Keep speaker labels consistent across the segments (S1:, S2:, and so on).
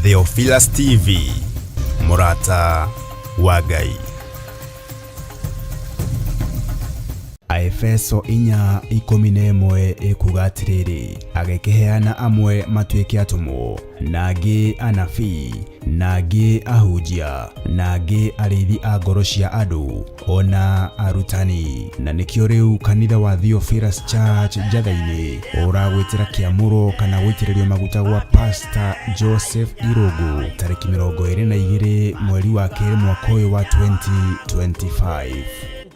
S1: Theophilus TV, mũrata wa Ngai. Aefeso 4:11 ĩkuga atĩrĩrĩ, agĩkĩheana amwe matuĩke atũmwo, na angĩ anabii, na angĩ ahunjia, na angĩ arĩithi a ngoro cia andũ, o na arutani. Na nĩkĩo rĩu kanitha wa Theophilus Church Njatha-inĩ ũragwĩtĩra kĩamũro kana gũitĩrĩrio maguta gwa Pastor Joseph Irũngũ tarĩki 22 mweri wa kerĩ mwaka ũyũ wa 2025.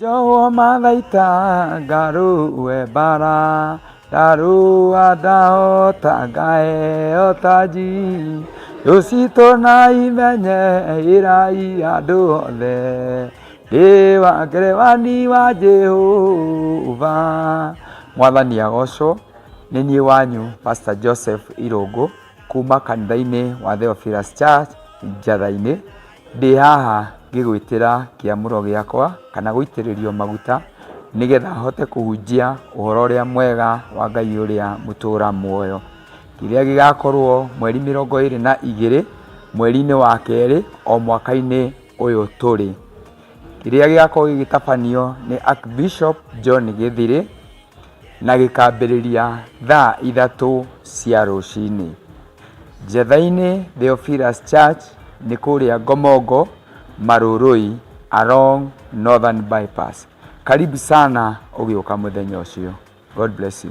S2: Njohwo mathaita ngarũe mbara ndarũa ndahota ngaheo taji thũ citũ na imenye ĩrai andũ othe ndĩ wa ngerewani wa Jehova. Mwathani agocwo. Nĩ niĩ wanyu Pastor Joseph Irũngũ kuma kanitha-inĩ wa Theophilus Church Njatha-inĩ. Ndĩ haha ngĩgwĩtĩra kĩamũro gĩakwa kana gũitĩrĩrio maguta nĩgetha hote kũhunjia ũhoro ũrĩa mwega wa Ngai ũrĩa mũtũra muoyo. Kĩrĩa gĩgakorwo mweri 22 mweri-inĩ wa kerĩ o mwaka-inĩ ũyũ tũrĩ. Kĩrĩa gĩgakorwo gĩgĩtabanio nĩ Archbishop John Gĩthirĩ na gĩkambĩrĩria thaa 3 cia rũcinĩ. Njetha-inĩ Theophilus Church nĩ kũrĩa Ngomongo, Marurui along Northern Bypass. Karibu sana ũgĩũka mũthenya ũcio. God bless you.